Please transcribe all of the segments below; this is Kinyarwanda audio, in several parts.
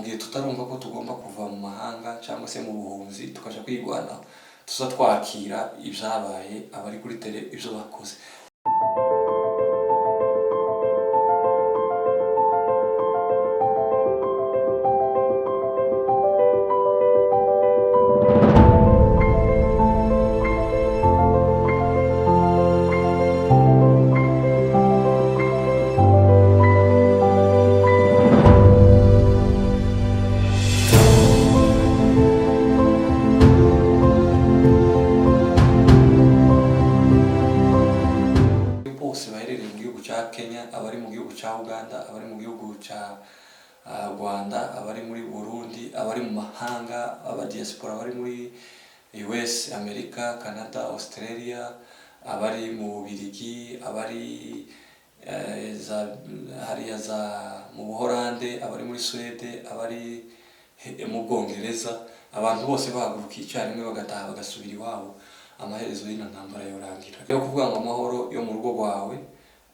Gihe tutarumva ko tugomba kuva mu mahanga cyangwa se mu buhunzi tukaja kwigwanaho, tuza twakira ibyabaye, abari kuri tele ibyo bakoze. Bose baherereye mu gihugu cya Kenya, abari mu gihugu cya Uganda, abari mu gihugu cya Rwanda, abari muri Burundi, abari mu mahanga, aba diaspora bari muri US, Amerika, Canada, Australia, abari mu Bubiligi, abari za hariya za mu Buholande, abari muri Suwede, abari mu Bwongereza, abantu bose bahagurukiye icyarimwe bagataha bagasubira iwabo, amaherezo y'ino ntambara yorangira. Yo kuvuga ngo amahoro yo mu rugo rwawe,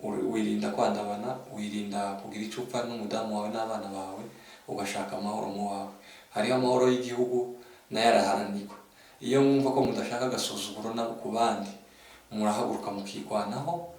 wirinda kwandabana, wirinda kugira icyo upfa n'umudamu wawe n'abana bawe, ugashaka amahoro mu wawe. Hariho amahoro y'igihugu nayo araharanirwa. Iyo mwumva ko mudashaka agasuzuguro nabo ku bandi, murahaguruka mukigwanaho.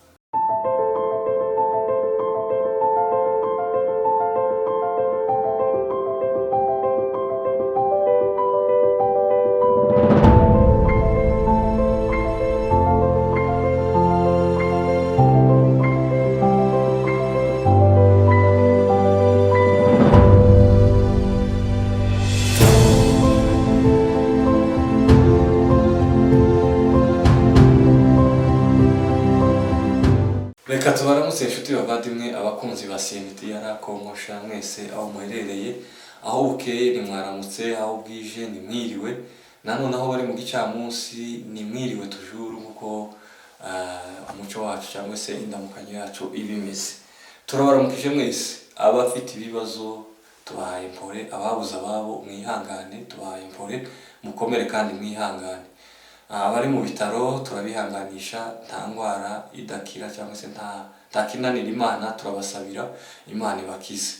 Reka tubaramutse inshuti bavandimwe, abakunzi ba CNTR Kongosha mwese aho muherereye, aho bukeye ni mwaramutse, aho bwije ni mwiriwe, nanone aho bari mu gicamunsi ni mwiriwe tujuru, nk'uko umuco wacu cyangwa se indamukanyo yacu iba imeze. Turabaramukije mwese, abafite ibibazo tubahaye impore, ababuze ababo mwihangane, tubahaye impore, mukomere kandi mwihangane. Abari mu bitaro turabihanganisha, nta ndwara idakira cyangwa se nta kinanira Imana, turabasabira Imana ibakize.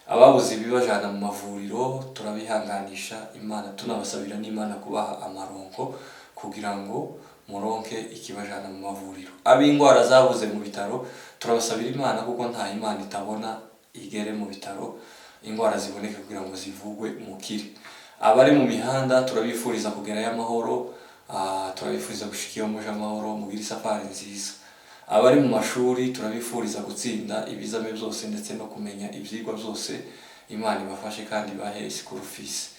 Ababuze ibibajana mu mavuriro turabihanganisha Imana, tunabasabira n'Imana kubaha amaronko kugira ngo muronke ikibajana mu mavuriro. Ab'indwara zabuze mu bitaro turabasabira Imana, kuko nta Imana itabona igere mu bitaro, indwara ziboneke kugira ngo zivugwe mukire. Abari mu mihanda turabifuriza kugerayo amahoro, turabifuriza gushika iyo muje amahoro, mugire isafari nziza. Abari mu mashuri turabifuriza gutsinda ibizame byose ndetse no kumenya ibyigwa byose, Imana ibafashe kandi ibahe school fees.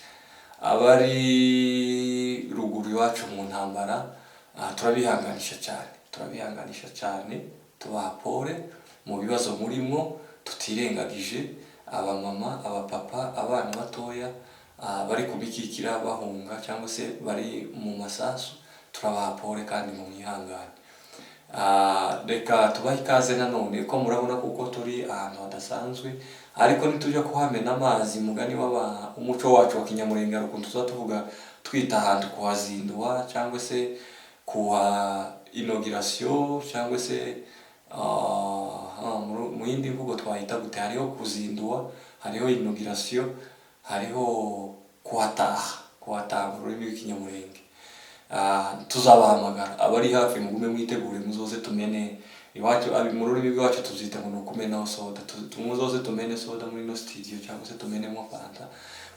Abari ruguru iwacu mu ntambara, turabihanganisha cyane, turabihanganisha cyane, tubaha pole mu bibazo murimwo, tutirengagije abamama, abapapa, abana batoya, bari kubikikira bahunga cyangwa se bari mu masasu, turabaha pole kandi mu mwihangane. Reka tubahe ikaze nanone, ko murabona kuko turi ahantu hadasanzwe, ariko nitujya kuhamena amazi mugani w'aba umuco wacu wa Kinyamurenge, hari ukuntu tuza tuvuga twita ahantu kuhazindua cyangwa se kuha inauguration cyangwa se mu yindi mvugo twahita gute, hariho kuzindua, hariho inauguration, hariho kuhataha, kuhataha mu rurimi rw'Ikinyamurenge. Tuzabahamagara abari hafi mugume mwitegure, muzoze tumene iwacu, mu rurimi rwacu tuzita ngo ni ukumenaho soda, muzoze tumene soda muri ino studio cyangwa se tumenemo fanta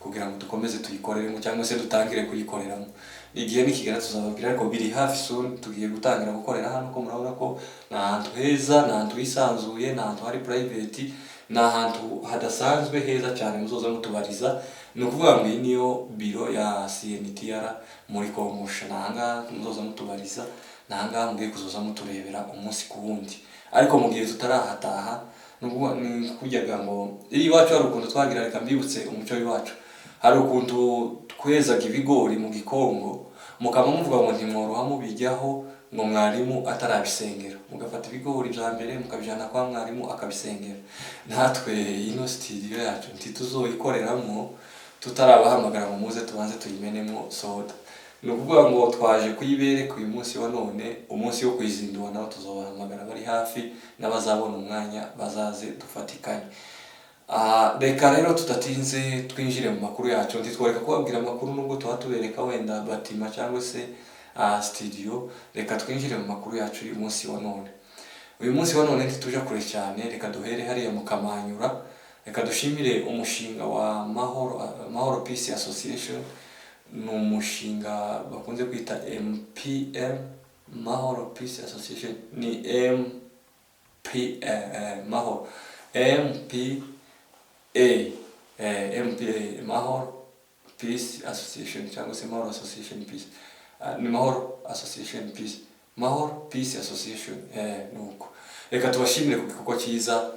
kugira ngo dukomeze tuyikoreremo cyangwa se dutangire kuyikoreramo. Igihe nikigera tuzababwira, ariko biri hafi soon, tugiye gutangira gukorera hano, ko murabona ko ni ahantu heza, ni ahantu hisanzuye, ni ahantu hari private, ni ahantu hadasanzwe heza cyane muzoza mutubariza. Ni ukuvuga ngo iyi niyo biro ya CNTR muri Kongosha, ni ahangaha muzoza mutubariza, ni ahangaha mugiye kuzoza muturebera umunsi ku wundi. Ariko mu gihe tutarahataha, ni kujyaga ngo iyo iwacu hari ukuntu twagira, reka mbibutse umuco w'iwacu, hari ukuntu twezaga ibigori mu gikongo, mukaba muvuga ngo ntimworoha mubijyaho ngo mwarimu atarabisengera, mugafata ibigori bya mbere mukabijyana kwa mwarimu akabisengera. Natwe ino studio yacu ntituzoyikoreramo tutarabahamagara ngo muze tubanze tuyimenemo soda. Ni ukuvuga ngo twaje kuyibereka uyu munsi wa none, umunsi wo kuyizindura nawo tuzobahamagara bari hafi, n'abazabona umwanya bazaze dufatikanye. Reka rero tudatinze twinjire mu makuru yacu. Ntitworeka kubabwira amakuru nubwo tuba tubereka wenda batima cyangwa se studio. Reka twinjire mu makuru yacu y'uyu munsi wa none. Uyu munsi wa none ntituja kure cyane, reka duhere hariya mu Kamanyura. Reka dushimire umushinga wa Mahoro Peace Association. Ni umushinga bakunze kwita MPM, Mahoro Peace Association, ni MP, Mahoro MPA, MPA, Mahoro Peace Association cyangwa se Mahoro Association Peace. Ni Mahoro Association Peace, Mahoro Peace Association, nuko reka tubashimire ku gikorwa cyiza.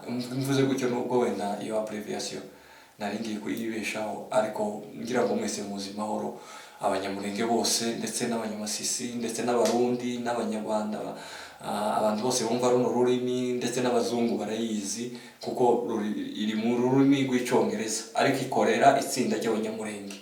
Mvuze gutyo nubwo wenda iyo abbreviation nari ngiye kuyibeshaho, ariko ngira ngo mwese muzi Mahoro, Abanyamurenge bose ndetse n'Abanyamasisi ndetse n'Abarundi n'Abanyarwanda, abantu bose bumva runo rurimi ndetse n'abazungu barayizi kuko iri mu rurimi rw'Icyongereza, ariko ikorera itsinda ry'Abanyamurenge.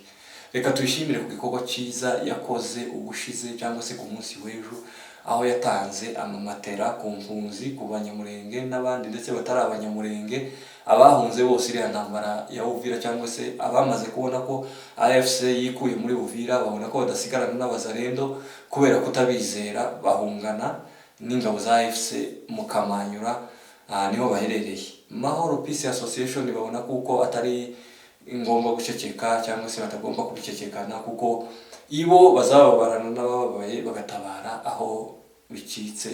Reka tuyishimire ku gikorwa cyiza yakoze ubushize cyangwa se ku munsi w'ejo, aho yatanze amamatera ku mpunzi, ku Banyamurenge n'abandi ndetse batari Abanyamurenge, abahunze bose iriya ntambara ya Uvira, cyangwa se abamaze kubona ko AFC yikuye muri Uvira, babona ko badasigarana n'Abazarendo kubera kutabizera, bahungana n'ingabo za AFC mu Kamanyura. Niho baherereye. Mahoro Peace Association babona kuko atari ngombwa guceceka cyangwa se batagomba kubicecekana, kuko ibo bazababarana n'abababaye bagatabara aho bicitse.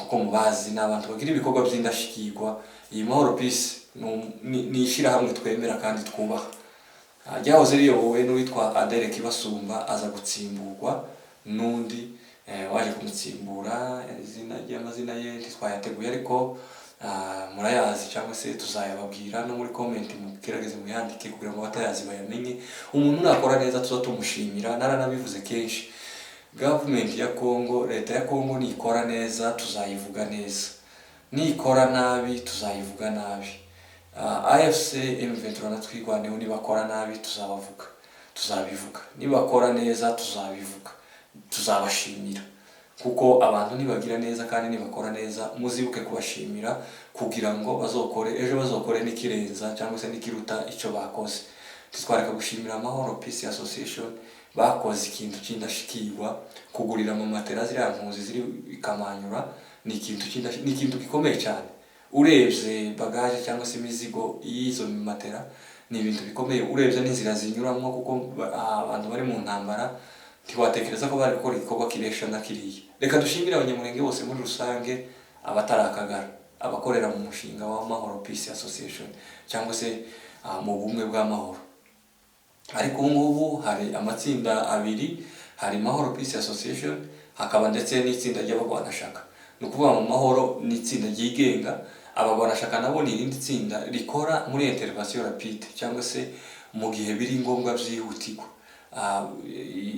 Kuko mubazi ni abantu bagira ibikorwa by'indashyikirwa. Iyi Mahoro Peace ni ishyirahamwe twemera kandi twubaha. Ryahoze riyobowe n'uwitwa Adele Kibasumba, aza gutsimburwa n'undi waje kumutsimbura. Izina ry'amazina ye ntitwayateguye, ariko murayazi cyangwa se tuzayababwira no muri comment, mugerageze muyandike kugira ngo abatayazi bayamenye. Umuntu nakora neza tuza tumushimira, naranabivuze kenshi. Gavumenti ya Congo, leta ya Congo nikora neza tuzayivuga neza, nikora nabi tuzayivuga nabi. AFC M23 na Twirwaneho nibakora nabi tuzabavuga, tuzabivuga, nibakora neza tuzabivuga, tuzabashimira, kuko abantu nibagira neza kandi nibakora neza muzibuke kubashimira kugira ngo bazokore ejo, bazokore n'ikirenza cyangwa se n'ikiruta icyo bakoze. Titwareka gushimira Amahoro Peace Association, bakoze ikintu cy'indashyikirwa. Kugurira mu matera ziriya mpunzi ziri Kamanyura ni ikintu gikomeye cyane. Urebye bagage cyangwa se imizigo y'izo matera, ni ibintu bikomeye, urebye n'inzira zinyuramo, kuko abantu bari mu ntambara ntiwatekereza ko bari gukora igikorwa kiresha na kiriya. Reka dushimire Abanyamurenge bose muri rusange, abatarakagara, abakorera mu mushinga wa Mahoro Peace Association cyangwa se mu bumwe bw'amahoro. Ariko ubu ngubu hari amatsinda abiri: hari Mahoro Peace Association, hakaba ndetse n'itsinda ry'Abagwanashaka. Ni ukuvuga mu Mahoro ni itsinda ryigenga, Abagwanashaka nabo ni irindi tsinda rikora muri intervention rapide cyangwa se mu gihe biri ngombwa byihutirwa.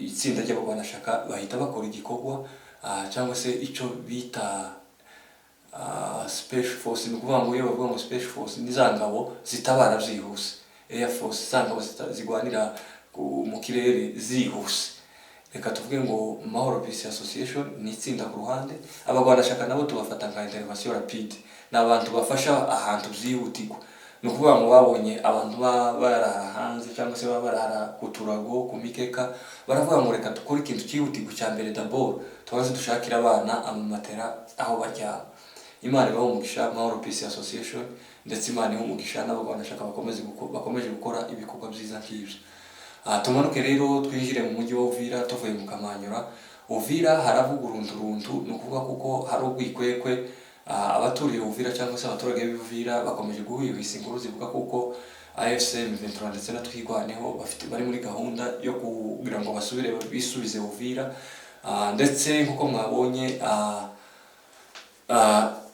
Itsinda ry'Abagwanashaka bahita bakora igikorwa cyangwa se icyo bita special force. Ni ukuvuga ngo iyo bavuga ngo special force, ni za ngabo zitabara byihuse, air force, za ngabo zigwanira mu kirere zihuse. Reka tuvuge ngo Mahoro Peace Association ni itsinda ku ruhande, Abagwanashaka nabo tubafata nka intervention rapide, ni abantu bafasha ahantu byihutirwa. Ni ukuvuga ngo babonye abantu barara hanze cyangwa se baba barara ku turago, ku mikeka, baravuga ngo reka dukore ikintu cyihutirwa cya mbere, d'abord tubanze dushakire abana amamatera aho baryama. Imana ibahe umugisha Mahoro Peace Association, ndetse Imana ihe umugisha n'Abagwanashaka bakomeje gukora ibikorwa byiza nk'ibyo. Tumanuke rero twinjire mu mujyi wa Uvira tuvuye mu Kamanyura. Uvira haravuga urunturuntu, ni ukuvuga kuko hari urwikwekwe. Abaturiye Uvira cyangwa se abaturage b'Uvira bakomeje guhwihwisa inkuru zivuga kuko AFC M23 ndetse na Twirwaneho bari muri gahunda yo kugira ngo basubire bisubize Uvira. Ndetse nkuko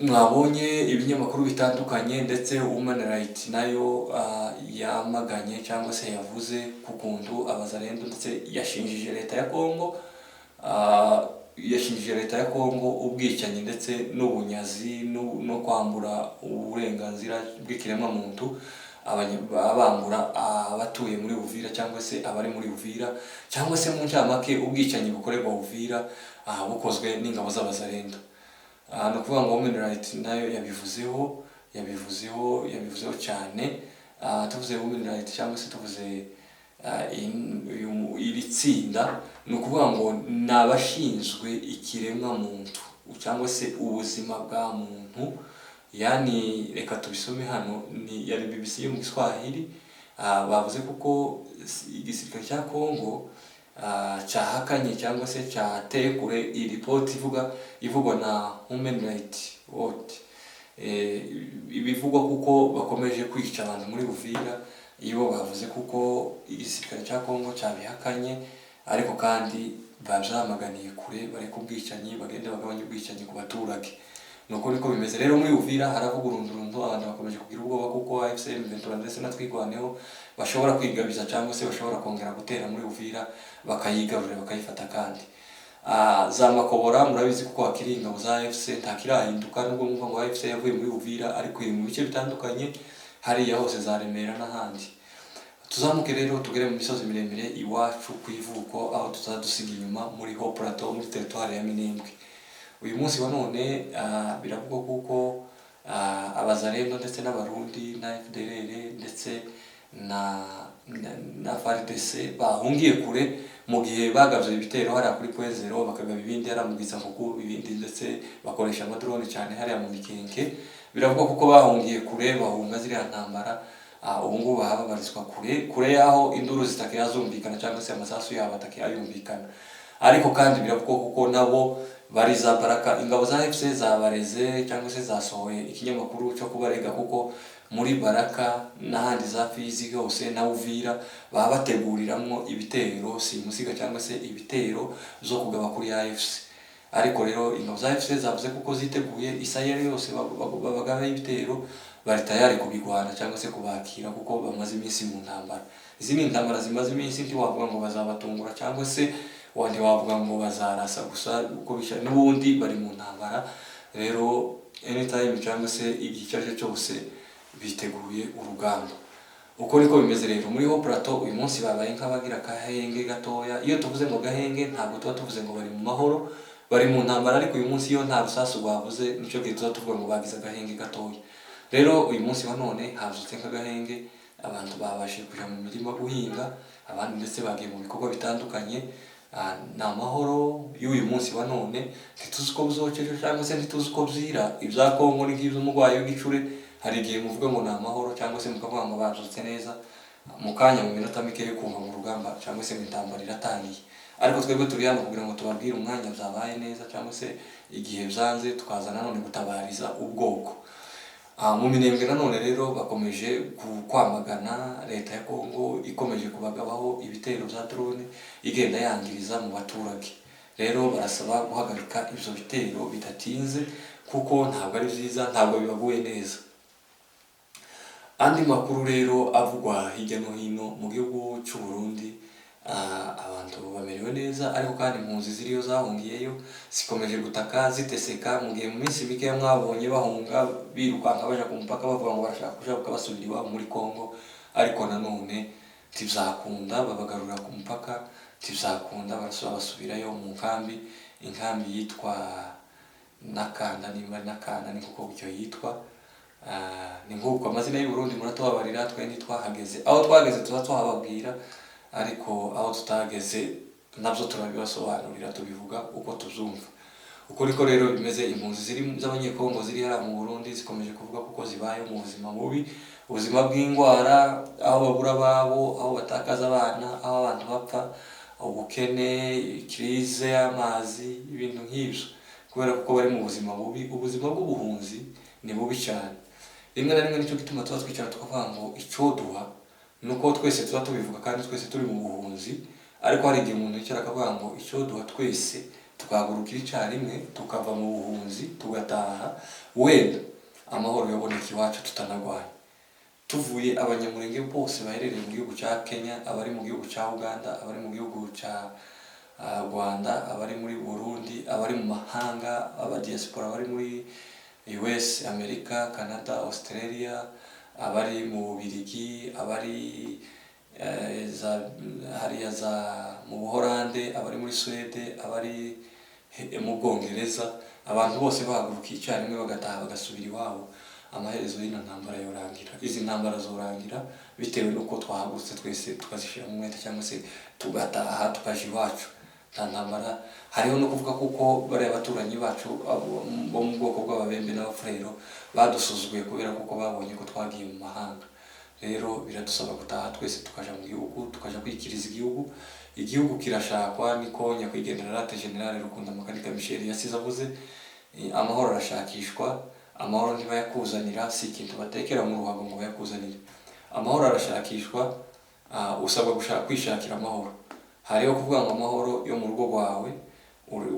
mwabonye ibinyamakuru bitandukanye, ndetse Human Rights nayo yamaganye cyangwa se yavuze ku kuntu Abazarendo, ndetse yashinjije leta ya Kongo, yashinjije leta ya Kongo ubwicanyi ndetse n'ubunyazi no kwambura uburenganzira bw'ikiremwamuntu, abambura abatuye muri Uvira cyangwa se abari muri Uvira, cyangwa se mu ncamake ubwicanyi bukorerwa Uvira bukozwe n'ingabo z'Abazarendo. Ni ukuvuga ngo Human Rights nayo yabivuzeho, Yabivuzeho cyane. Tuvuze human right cyangwa se tuvuze iri tsinda, ni ukuvuga ngo ni abashinzwe ikiremwa muntu cyangwa se ubuzima bwa muntu. Yani reka tubisome hano, ni yari BBC yo mu Giswahili. Bavuze kuko igisirikare cya Congo cyahakanye cyangwa se cyateye kure iyi ripoti ivugwa na Human Rights Watch, ibivugwa kuko bakomeje kwica abantu muri Uvira. Iyo bavuze kuko igisirikare cya Congo cyabihakanye, ariko kandi babyamaganiye kure, bari ku bwicanyi, bagende bagabanya ubwicanyi ku baturage. Nuko niko bimeze rero muri Uvira, haravuga urundurundu, abantu bakomeje kugira ubwoba kuko AFC M23 ndetse na Twirwaneho bashobora kwigabiza cyangwa se bashobora kongera gutera muri Uvira, bakayigarurira, bakayifata. Kandi za Makobora murabizi kuko hakiri ingabo za AFC, ntakirahinduka nubwo mwumva ngo AFC yavuye muri Uvira, ariko iri mu bice bitandukanye hariya hose za Remera n'ahandi. Tuzamuke rero tugere mu misozi miremire iwacu ku ivuko, aho tuzadusiga inyuma muri Haut Plateau, muri territoire ya Minembwe. Uyu munsi wa none biravugwa kuko abazarendo ndetse n'abarundi na FDLR ndetse na FARDC bahungiye kure mu gihe bagavye ibitero hariya kuri Point Zero, bakagaba ibindi hariya mu Gisankuku, ibindi ndetse bakoresha amadrone cyane hariya mu Mikenke. Biravugwa kuko bahungiye kure, bahunga ziriya ntambara. Ubu ngubu baba babarizwa kure kure y'aho induru zitakiyazumvikana cyangwa se amasasu yabo atakiyayumvikana. Ariko kandi biravugwa kuko nabo bari za Baraka, ingabo za AFC zabareze cyangwa se zasohoye ikinyamakuru cyo kubarega kuko muri Baraka n'ahandi za Fizi hose na Uvira baba bateguriramwo ibitero simusiga cyangwa se ibitero zo kugaba kuri AFC. Ariko rero ingabo za AFC zavuze kuko ziteguye isayeri yose babagabaho ibitero, bari tayari kubigwana cyangwa se kubakira kuko bamaze iminsi mu ntambara. Izi ni intambara zimaze iminsi, ntiwavuga ngo bazabatungura cyangwa se ntiwavuga ngo bazarasa gusa uko bisha, n'ubundi bari mu ntambara. Rero anytime cyangwa se igihe icyo ari cyo cyose biteguye urugamba. Uko niko bimeze rero muri Haut Plateau. Uyu munsi babaye nk'abagira akahenge gatoya. Iyo tuvuze ngo gahenge, ntabwo tuba tuvuze ngo bari mu mahoro, bari mu ntambara, ariko uyu munsi iyo nta rusasu rwavuze nicyo gihe tuba tuvuga ngo bagize agahenge gatoya. Rero uyu munsi wa none hazutse nk'agahenge, abantu babashije kuja mu mirima guhinga, abandi ndetse bagiye mu bikorwa bitandukanye. Ni amahoro y'uyu munsi wa none, ntituzi uko buzoca ejo cyangwa se ntituzi uko bwira. Ibya Kongo ni nk'iby'umurwayi w'igicure, hari igihe muvuga ngo ni amahoro cyangwa se mukavuga ngo babyutse neza, mu kanya mu minota mike yo kumva mu rugamba cyangwa se mu intambara iratangiye. Ariko twebwe turi hano kugira ngo tubabwire umwanya byabaye neza cyangwa se igihe byanze, tukaza nanone gutabariza ubwoko. Mu Minembwe nanone rero bakomeje kwamagana leta ya Kongo ikomeje kubagabaho ibitero bya drone, igenda yangiriza mu baturage. Rero barasaba guhagarika ibyo bitero bidatinze kuko ntabwo ari byiza, ntabwo bibaguye neza. Andi makuru rero avugwa hirya no hino mu gihugu cy'u Burundi, abantu bamerewe neza, ariko kandi impunzi ziriyo zahungiyeyo zikomeje gutaka ziteseka, mu gihe mu minsi mike mwabonye bahunga birukanka baja ku mupaka bavuga ngo barashaka kujabuka basubira iwabo muri Kongo, ariko nanone ntibyakunda, babagarura ku mupaka, ntibyakunda, barasubira basubirayo mu nkambi, inkambi yitwa Nakanda, nimba ari Nakanda ni kuko gutyo yitwa. Ni nk'uko amazina y'u Burundi, muratubabarira, twe ntitwahageze. Aho twageze tuba tuhababwira, ariko aho tutageze nabyo turabibasobanurira, tubivuga uko tubyumva. Uko niko rero bimeze. Impunzi ziri z'abanyekongo ziri hariya mu Burundi zikomeje kuvuga kuko zibayeho mu buzima bubi, ubuzima bw'indwara, aho babura ababo, aho batakaza abana, aho abantu bapfa, ubukene, crise y'amazi, ibintu nk'ibyo, kubera kuko bari mu buzima bubi. Ubuzima bw'ubuhunzi ni bubi cyane. Rimwe na rimwe nicyo gituma tuba twicara tukavuga ngo icyoduha nuko twese tuba tubivuga kandi twese turi mu buhunzi, ariko hari igihe umuntu yicara akavuga ngo icyoduha twese tukahagurukira icyarimwe tukava mu buhunzi tugataha, wenda amahoro yaboneka iwacu tutanarwaye. Tuvuye abanyamurenge bose baherereye mu gihugu cya Kenya, abari mu gihugu cya Uganda, abari mu gihugu cya Rwanda, abari muri Burundi, abari mu mahanga, aba diaspora bari muri US, Amerika, Canada, Australia, abari mu Bubiligi, abari hariya za mu Buholande, abari muri Suwede, abari mu Bwongereza, abantu bose bahagurukiye icyarimwe bagataha bagasubira iwabo. Amaherezo y'ino ntambara yorangira, izi ntambara zorangira bitewe n'uko twahagurutse twese tukazishyira mu mwete, cyangwa se tugataha tukaja iwacu. Nta ntambara hariho no kuvuga kuko bariya baturanyi bacu abo bo mu bwoko bw'Ababembe n'Abafurero badusuzuguye kubera kuko babonye ko twagiye mu mahanga. Rero biradusaba gutaha twese tukaja mu gihugu, tukaja kwikiriza igihugu. Igihugu kirashakwa, niko nyakwigendera late General Rukunda Makanika Michel yasize avuze. Amahoro arashakishwa, amahoro ntibayakuzanira, si ikintu batekera mu ruhago ngo bayakuzanire. Amahoro arashakishwa, usabwa gushaka kwishakira amahoro. Hariho kuvuga ngo amahoro yo mu rugo rwawe,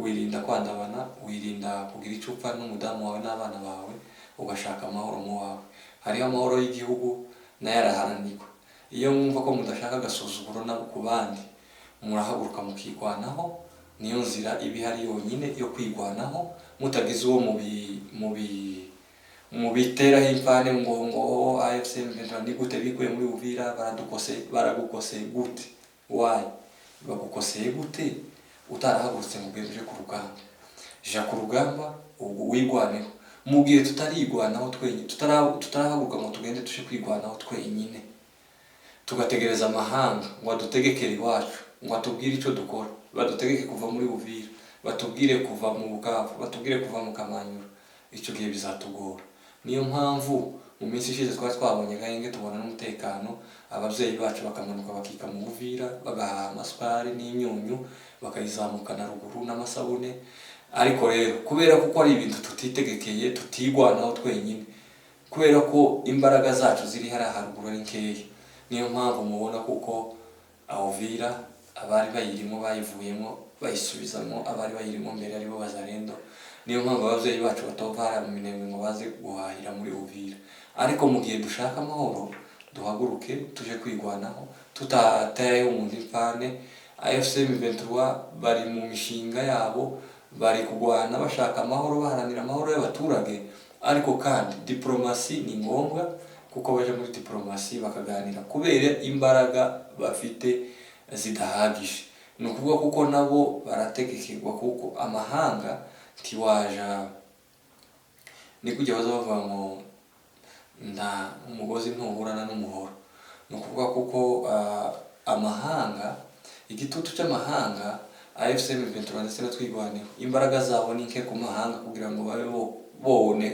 wirinda kwandabana, wirinda kugira icyo upfa n'umudamu wawe n'abana bawe, ugashaka amahoro mu wawe. Hariho amahoro y'igihugu, nayo araharanirwa. Iyo mwumva ko mudashaka agasuzuguro nabo ku bandi, murahaguruka mukigwanaho. Niyo nzira iba ihari yonyine yo kwigwanaho, mutagize uwo mubiteraho imfane ngo AFC M23 ni gute bikuye muri Uvira, baradukose. Baragukose gute? Why bagukoseye gute utarahagurutse ngo ugende uje ku rugamba? Ja ku rugamba ubwo wigwaneho. Mu gihe tutarigwanaho twenyine, tutarahaguruka ngo tugende tuje kwigwanaho twenyine, tugategereza amahanga ngo adutegekere iwacu, ngo atubwire icyo dukora, badutegeke kuva muri Uvira, batubwire kuva mu Bukavu, batubwire kuva mu Kamanyura, icyo gihe bizatugora. Niyo mpamvu mu minsi ishize twari twabonye agahenge, tubona n'umutekano, ababyeyi bacu bakamanuka bakika mu Buvira, bagahaha amasukari n'imyunyu, bakayizamukana ruguru n'amasabune. Ariko rero kubera kuko ari ibintu tutitegekeye, tutigwanaho twenyine, kubera ko imbaraga zacu ziri hariya haruguru ari nkeya, niyo mpamvu mubona kuko Uvira abari bayirimo bayivuyemo, bayisubizamo abari bayirimo mbere, aribo Bazarendo. Niyo mpamvu ababyeyi bacu batova hariya mu Minembwe ngo baze guhahira muri Uvira. Ariko mu gihe dushaka amahoro, duhaguruke tuje kwigwanaho tutateye umuntu imfane. AFC M23 bari mu mishinga yabo, bari kurwana bashaka amahoro, baharanira amahoro y'abaturage. Ariko kandi diplomasi ni ngombwa, kuko baje muri diplomasi bakaganira kubera imbaraga bafite zidahagije. Ni ukuvuga kuko nabo barategekerwa, kuko amahanga ntiwaja ni kujya baza bavuga ngo nta umugozi ntuhurana n'umuhoro. Ni ukuvuga kuko amahanga, igitutu cy'amahanga, AFC M23 ndetse na Twigwaneho, imbaraga zabo ni nke ku mahanga kugira ngo babe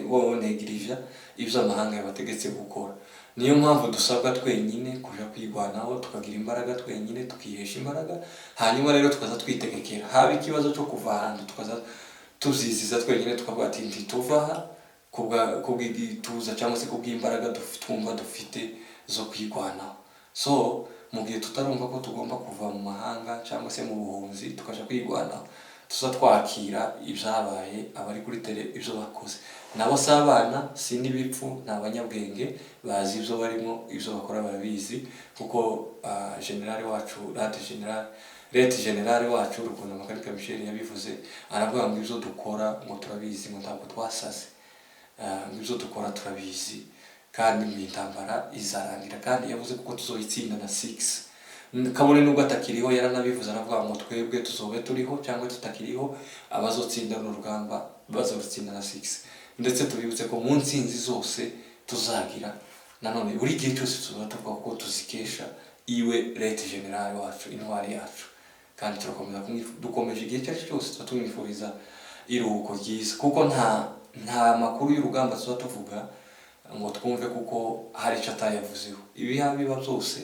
bonegirija ibyo amahanga yabategetse gukora. Niyo mpamvu dusabwa twenyine kuja kwigwanaho, tukagira imbaraga twenyine, tukihesha imbaraga, hanyuma rero tukaza twitegekera. Haba ikibazo cyo kuva ahantu, tukaza tuziziza twenyine, tukavuga ati ntituva aha kubw'igituza cyangwa se kubw'imbaraga twumva dufite zo kwigwanaho. So mu gihe tutarumva ko tugomba kuva mu mahanga cyangwa se mu buhunzi tukaja kwigwanaho, tuza twakira ibyabaye, abari kuri tele ibyo bakoze. Nabo si abana, si n'ibipfu, ni abanyabwenge, bazi ibyo barimo, ibyo bakora barabizi. Kuko general wacu, late general, late general wacu Rukunda Makanika Michel yabivuze, aravuga ngo ibyo dukora ngo turabizi, ngo ntabwo twasaze. Ngo ibyo dukora turabizi, kandi ngo iyi ntambara izarangira, kandi yavuze kuko tuzoyitsinda na 6. Kabone nubwo atakiriho yaranabivuze, aravuga ngo twebwe tuzobe turiho cyangwa tutakiriho, abazotsinda runo rugamba bazorutsinda na 6. Ndetse tubibutse ko mu ntsinzi zose tuzagira, nanone buri gihe cyose tuzoba tuvuga ko tuzikesha iwe late general wacu, intwari yacu. Kandi turakomeza dukomeje igihe icyo ari cyo cyose tuba tumwifuriza iruhuko ryiza, kuko nta makuru y'urugamba tuba tuvuga ngo twumve kuko hari icyo atayavuzeho. Ibiha biba byose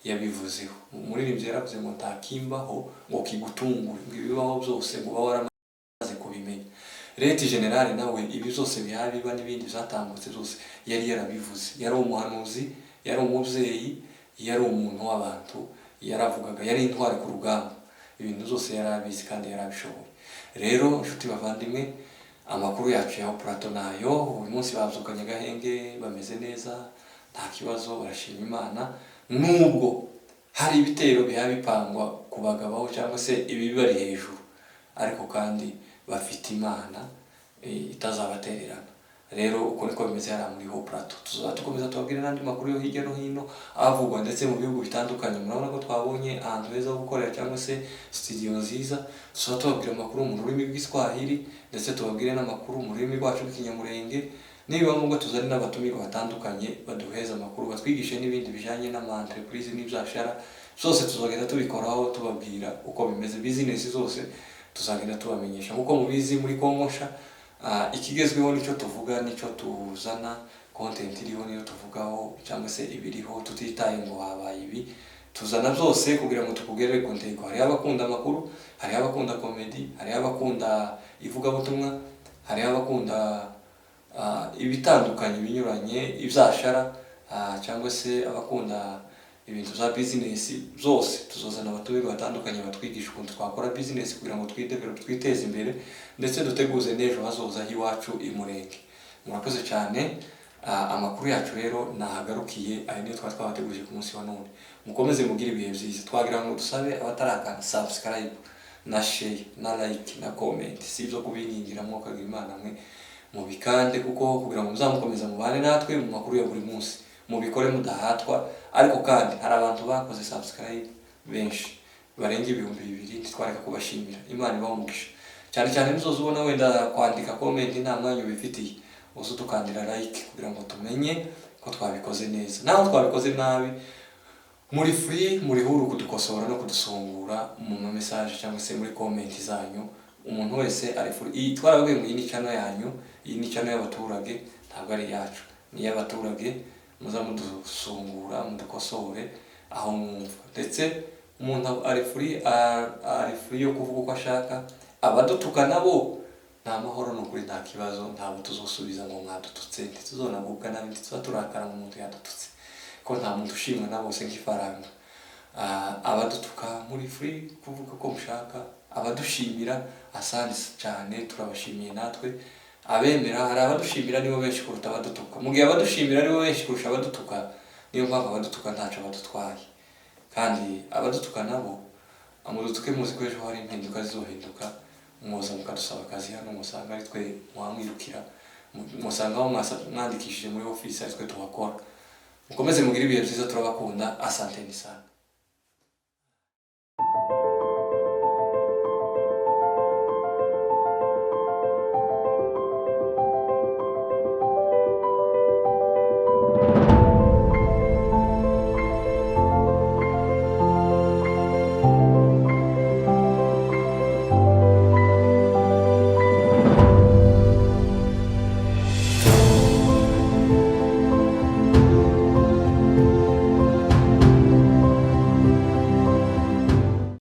yabivuzeho. Umuririmbyi yaravuze ngo ntakimbaho ngo kigutungure, ngo ibibaho byose ngo uba waramaze kubimenya. Late general nawe ibi byose biha biba n'ibindi byatambutse byose yari yarabivuze. Yari umuhanuzi, yari umubyeyi, yari umuntu w'abantu, yaravugaga, yari intwari ku rugamba, ibintu byose yari abizi kandi yari abishoboye. Rero inshuti bavandimwe, amakuru yacu ya Plateau nayo uyu munsi babyukanye agahenge, bameze neza, nta kibazo, barashima Imana. Nubwo hari ibitero biba bipangwa kubagabaho cyangwa se ibibari hejuru, ariko kandi bafite Imana itazabatererana. Rero uko niko bimeze hariya muri Haut Plateau. Tuzaba dukomeza tubabwire n'andi makuru yo hirya no hino avugwa ndetse mu bihugu bitandukanye. Murabona ko twabonye ahantu heza ho gukorera cyangwa se studio nziza. Tuzaba tubabwira amakuru mu rurimi rw'Igiswahili, ndetse tubabwire n'amakuru mu rurimi rwacu rw'Ikinyamurenge. Nibiba ngombwa tuzane n'abatumirwa batandukanye baduheza amakuru, batwigishe n'ibindi bijanye n'ama entreprise n'ibyashara zose, tuzagenda tubikoraho, tubabwira uko bimeze. Business zose tuzagenda tubamenyesha. Nkuko mubizi, muri Kongo Nsha, ikigezweho nicyo tuvuga, nicyo tuzana. Content iriho niyo tuvugaho, cyangwa se ibiriho, tutitaye ngo habaye ibi. Tuzana byose kugira ngo tukugerere ku ntego. Hariho abakunda amakuru, hariho abakunda comedy, hariho abakunda ivugabutumwa, hariho abakunda ibitandukanye binyuranye, ibyashara, cyangwa se abakunda ibintu bya business zose. Tuzozana abatumirwa batandukanye batwigisha ukuntu twakora business kugira ngo twidevelop, twiteze imbere, ndetse duteguze n'ejo hazoza h'iwacu i Murenge. Murakoze cyane. Amakuru yacu rero nahagarukiye. Ayo niyo twari twabategurije ku munsi wa none. Mukomeze mugire ibihe byiza. Twagira ngo dusabe abatarakanda subscribe na share na like na comment, si ibyo kubingingira, mwokagira Imana mwe, mubikande, kuko kugira ngo muzamukomeza mubane natwe mu makuru ya buri munsi. Mubikore mudahatwa. Ariko kandi hari abantu bakoze subscribe benshi barenga 2000, ntitwareka kubashimira. Imana ibahe umugisha cyane cyane. Muzoza ubona wenda kwandika comment nta mwanya ubifitiye, uze udukandira like kugira ngo tumenye ko twabikoze neza. Naho twabikoze nabi, muri free, muri huru kudukosora no kudusungura mu ma message cyangwa se muri comment zanyu. Umuntu wese ari free. Iyi twarababwiye ngo iyi ni channel yanyu, iyi ni channel y'abaturage, ntabwo ari iyacu, ni iy'abaturage. Muza mudusungura, mudukosore aho mwumva. Ndetse umuntu ari free, ari free yo kuvuga uko ashaka. Abadutuka nabo ni amahoro, ni ukuri, nta kibazo. Ntabwo tuzosubiza ngo mwadututse, ntituzonagubwa nabi, ntituza turakara ngo umuntu yadututse, ko nta muntu ushimwa na bose nk'ifaranga. Abadutuka muri free kuvuga ko mushaka, abadushimira asante cyane, turabashimiye natwe. Abemera, hari abadushimira, nibo benshi kuruta abadutuka. Mu gihe abadushimira aribo benshi kurusha abadutuka, niyo mpamvu abadutuka ntacyo badutwaye. Kandi abadutuka nabo, mudutuke muzi ko ejo hari impinduka zizohinduka, mwoza mukadusaba akazi hano, musanga ari twe muhamwirukira, musanga aho mwandikishije muri ofisi ari twe tuhakora. Mukomeze mugire ibihe byiza, turabakunda. Asanteni sana.